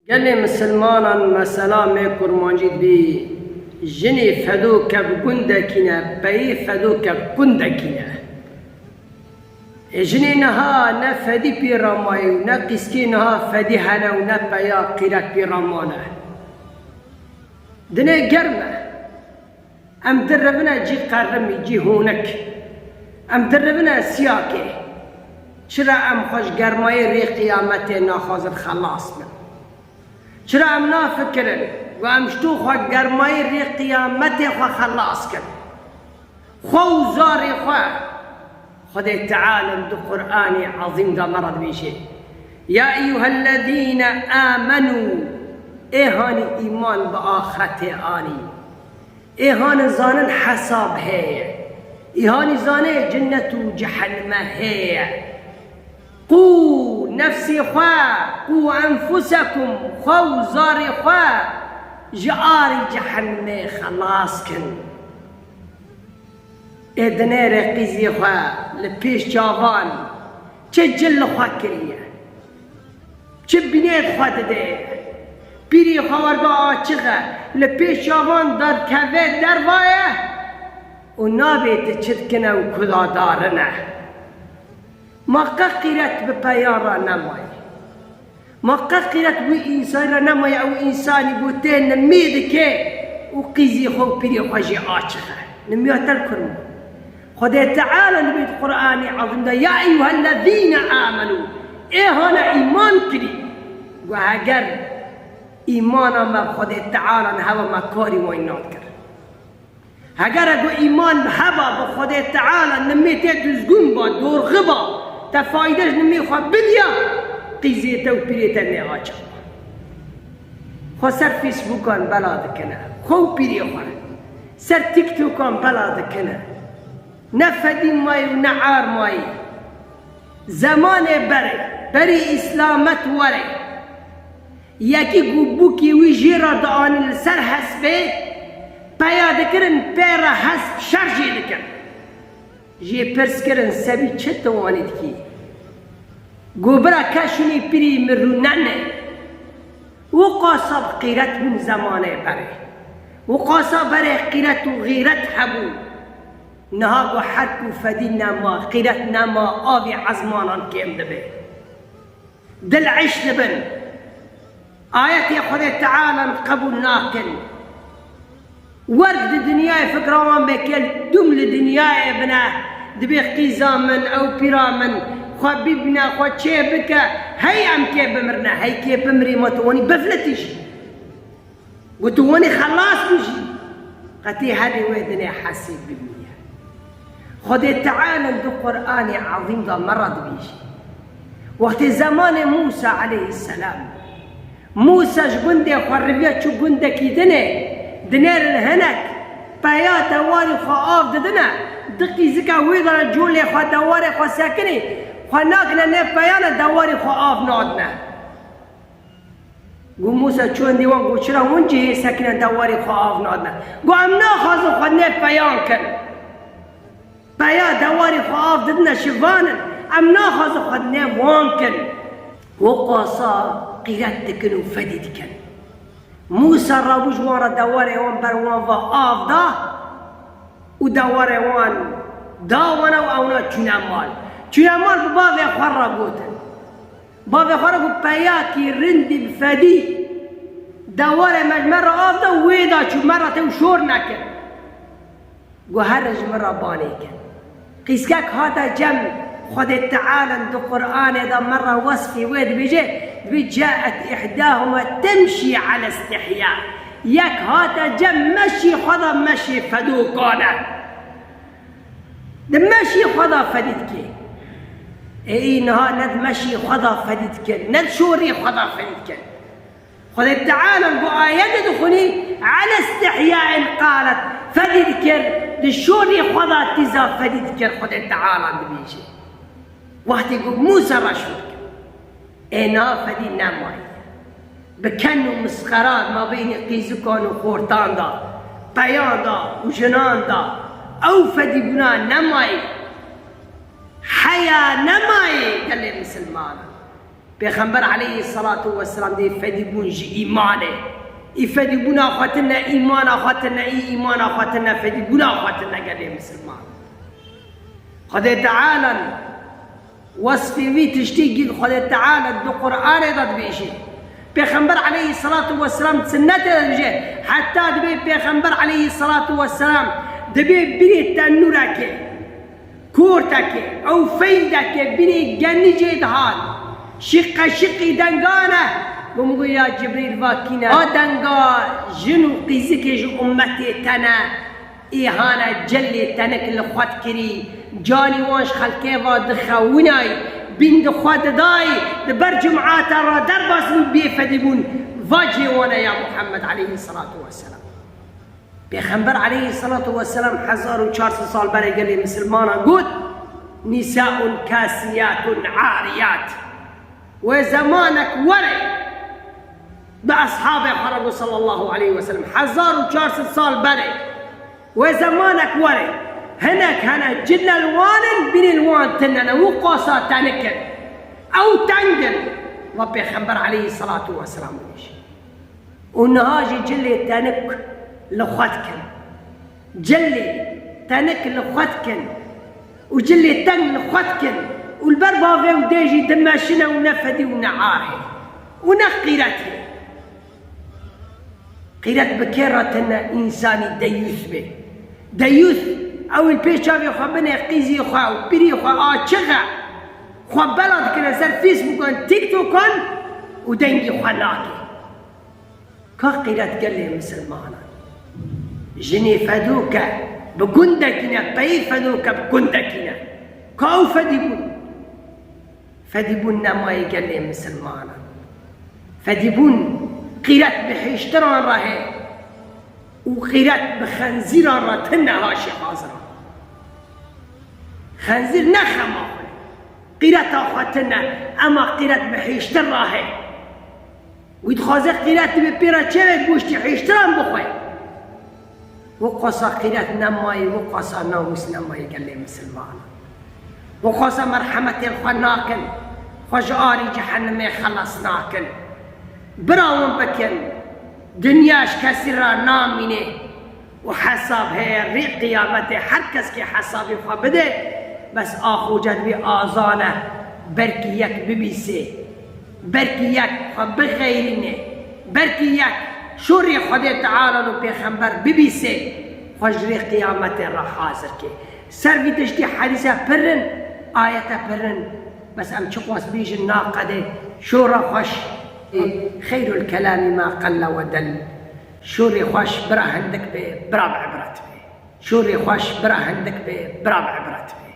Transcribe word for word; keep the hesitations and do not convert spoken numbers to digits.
Gelê misilmanan mesela me kurmancî dibî, jinê fedo kev gundekî ne, peyê fedo kev kundekî ne. Ê jinê niha ne fedî pê ramayê û ne qîskê niha fedî hene û ne peya qîret pê ramane. Dinê germ e. Em dirivine cî qerimî, cî hûnik. Em dirivine siyakê. Çira em xwe ji germayê rê qiyametê naxwazin xelas bin? Çira em nafikirin ku em ji to xwe germayê rê qiyametê xwe xelas kin? Xwe û zarê xwe. Xwedê Teala di Qur'anê Ezîm de me re dibêje, "Ya eyyuhellezîne amenû", ê hanî îman bi axretê anî. Ê hanî zanin hesab heye. Ê hanî zanê cinnet û cehenneme heye. Qû nefsê xwe, qû enfusekum, xwe û zarê xwe ji arî cehennemê xelas kin. Ê dinêrê qîzê xwe li pêş çavan çi cil li xwe kiriye, çi binêt xwe dide, pîrê xwe werga açixe, li pêş çavan derkeve dervaye û nabê tu çi dikine û kuda darine. Ma qe qîret bi peyan re nemaye. Ma qe qîret wî însanî re nemaye, ew însanî ku tê nimî dike û qîzî xwe û pîrê xwe jê açixe. Nimiya te li kur ma? Xwedê Teala li bêt Qur'anê Ezîm de, "Ya eyyuhellezîne amenû", ê hane îman kirî. Gu heger îmana me Xwedê Teala nihewa me karî wayî nadikir. Hegere ku îman heba bi Xwedê Teala nimê te duzgûn ba, dorxi ba, te fayde ji nimê xwe bidiya, qîzê te û pîrê te nêaçiq ba. Xwe ser Facebookan bela dikine, xwe û pîrê xwe. Ser TikTokan bela dikine. Ne fedî mayî û ne ar mayî. Zemanê berê, berî îslamet were. Yekî ku bûkê wî jê re dianîn li ser hespê, peya dikirin pê re hesp şer jê dikin. Jê pirs kirin, "Sebî çi tu wanî dikî?" Got, "Bira ke şûnî pîrî min rûnene." Û qasa bi qîret bûn zemanê berê. Û qasa berê qîret û xîret hebû. Niha got, "Herk û fedî nema, qîret nema, avê ezmanan kêm dibe." Dil eş dibin. Ayetê Xwedê Teala qebûl nakin. Werk di dinyayê fikra wan bê, kê dûm li dinyayê bine, dibê qîza min, ew pîra min, xwe bibîne, xwe çê bike, hey em kê bimirine, hey kê bimirî ma tu wanî bifletî jî. Got, "Tu wanî xelas bû jî." Qetî herî wê dinê hesîb bibîye. Xwedê Teala di Qur'anê Ezîm de me re dibêje. Wextê zemanê Mûsa aleyhisselam, Mûsa ji gundê xwe riviya çû gundekî dinê, dinêrin hinek peya dewarî xwe av didine, di qîzika wê de re colê xwe dewarê xwe sekinî, xwe nakine nê peyane dewarî xwe av nadine. Got, Mûsa çû hindî wan got, "Çira hûn cihê sekine dewarê xwe av nadine?" Got, "Em naxwazin xwe nê peyan kin. Peya dewarê xwe av didine şivan in. Em naxwazin xwe nê wan kin." Got, "Qasa qîret dikin û fedî dikin." Mûsa rabû ji wan re dewarê wan ber wan va av da. Û dewarê wan da wana û ewna çûne mal. Çûne mal bi bavê xwe re gotin. Bavê xwe re got, "Peyakî rindî bi fedî dewarê me ji me re av da, wê da çû me re te û şor nekir." Got, "Here ji min re banê kin." Qîskek hate cem, Xwedê Teala di Qur'anê de me re wesfê wê dibêje, dibê, "Caet ihdahuma temşî ala istihya." Yek hate cem meşî xwe de, meşî fedokane. Di meşî xwe de fedî dike. Ê, î niha ne di meşî xwe de fedî dike, ne di şorê xwe de fedî dike. Xwedê Teala got ayetê dixwînî, "Ala istihyain qalet", fedî dikir, di şorê xwe de tîza fedî dikir, Xwedê Teala dibêje. Wextê ku Mûsa re şor kir, ê niha fedî nemaye. Bi ken û misqera di mabênê qîzikan û xortan de, peyan de û jinan de, ew fedîbûna nemaye. Heya nemaye gelê misilmanan. Pêxember aleyhisselatu vesselam dê fedîbûn ji îmanê. Î fedîbûna xwe tine, îmana xwe tine, î îmana xwe tine, fedîbûna xwe tine gelê misilman. Xwedê Teala wesfê vî tiştî gî Xwedê Teala di Qur'anê de dibêjê. Pêxember aleyhisselatu vesselam sinnetê de dibêje. Heta dibê Pêxember aleyhisselatu vesselam dibê birê tenûrekê. Kortekê, ew feydekê binê genicê dihat. Şiqeşiqî dengane. Bûm got ya Cibrîl, va kîne? A denga jin û qîzikê ji ummetê te ne. Ê hane cilê tenik li xwe dikirî. Canî wan ji xelkê va dixewinayî. Bîn di xwe didayî. Di ber cumata re derbas bû bê fedî bûn. Va cê wane ya Muhammed aleyhisselatu vesselam. Pêxember aleyhisselatu vesselam hezar û çar sed sal berê gelê misilmana got, "Nîsaun kasiyatun ariyat." Wê zemanek were, bi eshabê xwe re got sallallahu aleyhi ve sellem, hezar û çar sed sal berê, wê zemanek were, hinek hene cilel wan in, binê li wan tine ne, û qasa tenik in, ew teng in, ve Pêxember aleyhisselatu vesselam dibêje. Û niha jî cilê tenik li xwe dikin. Cilê tenik li xwe dikin. Û cilê teng li xwe dikin. Û li ber bavê û dê jî dimeşine û ne fedî û ne arê. Û ne qîret hê. Qîret bi kê re tine? Însanî deyûs bê. Deyûs, ew ê li pêş çavê xwe binê qîzê xwe û pirî xwe açixe. Xwe bela dikine ser Facebookan, TikTokan û dengê xwe nake. Ka qîret gelê misilmanan. Jinê fedûk e bi gundekî ne, peyê fedûk e bi gundekî ne. Ka ew fedî bûn. Fedî bûn nemayê gelê misilmanan. Fedî bûn qîret bi hêştiran re heye. Û qîret bi xenzîran re tine haşê haziran. Xenzîr ne xema xwe. Qîreta xwe tine, ema qîret bi hêştir re heye. Wî dixwaze qîret dibe pê re çêvek goştî hêştiran bixwe. Wiqasa qîret nemayî, wiqasa namûs nemayî gelê misilmanan. Wiqasa merhemetê li xwe nakin, xwe ji arî cehennemê xelas nakin. Bira wan bikin, dinya ji kesî re namîne. Û hesab heye, rê qiyametê her kes kê hesabê xwe bide, bes a xoce dibê azan e, belkî yek bibîsê, belkî yek xwe bixeyrîne, belkî yek şorê Xwedê Teala û Pêxember bibîsê, xwe ji rê qiyametê re hazir kê. Ser vî tiştî hedîse pir in, ayete pir in, bes em çiqas bêjin naqedê, şora xweş, xeyrul kelami ma qelle ve del. Şorê xweş bira hindik bê, bira bi ibret bê. Şorê xweş bira hindik bê, bira bi ibret bê.